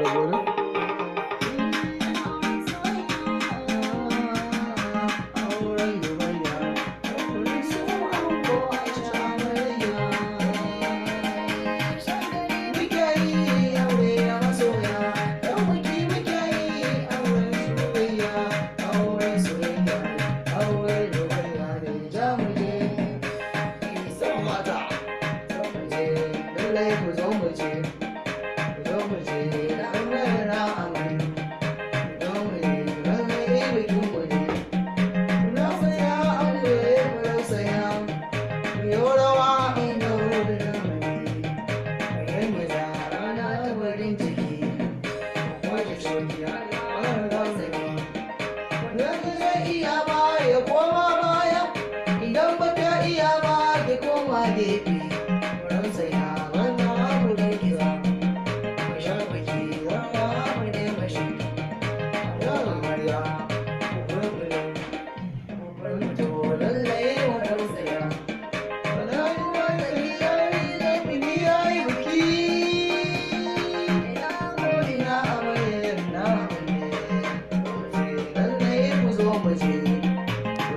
Ƙara volume. Auren Dubayya, auren su ango Aisha amarya. Muke yi aure na masoya, yau biki muke yi auren soyayya, auren soyayya, auren Dubayya ne ja mu je. Sama mata, zo mu je, lallai ku zo mu je, ku zo mu je, da amarya amarya. Ku zo mu je, lallai bikin mu ne. Mu rausaya aure, mu rausaya, mu yi rawa in ga wurin zamani. Mu rana ta farin ciki, mu kwashe shoki har razani. Wanda zai iya ba ya koma baya, idan ba ta iya ba ki koma gefe. Mu rausaya wannan mu girgiza, mu sha biki, rawa mu nema shi. Amarya.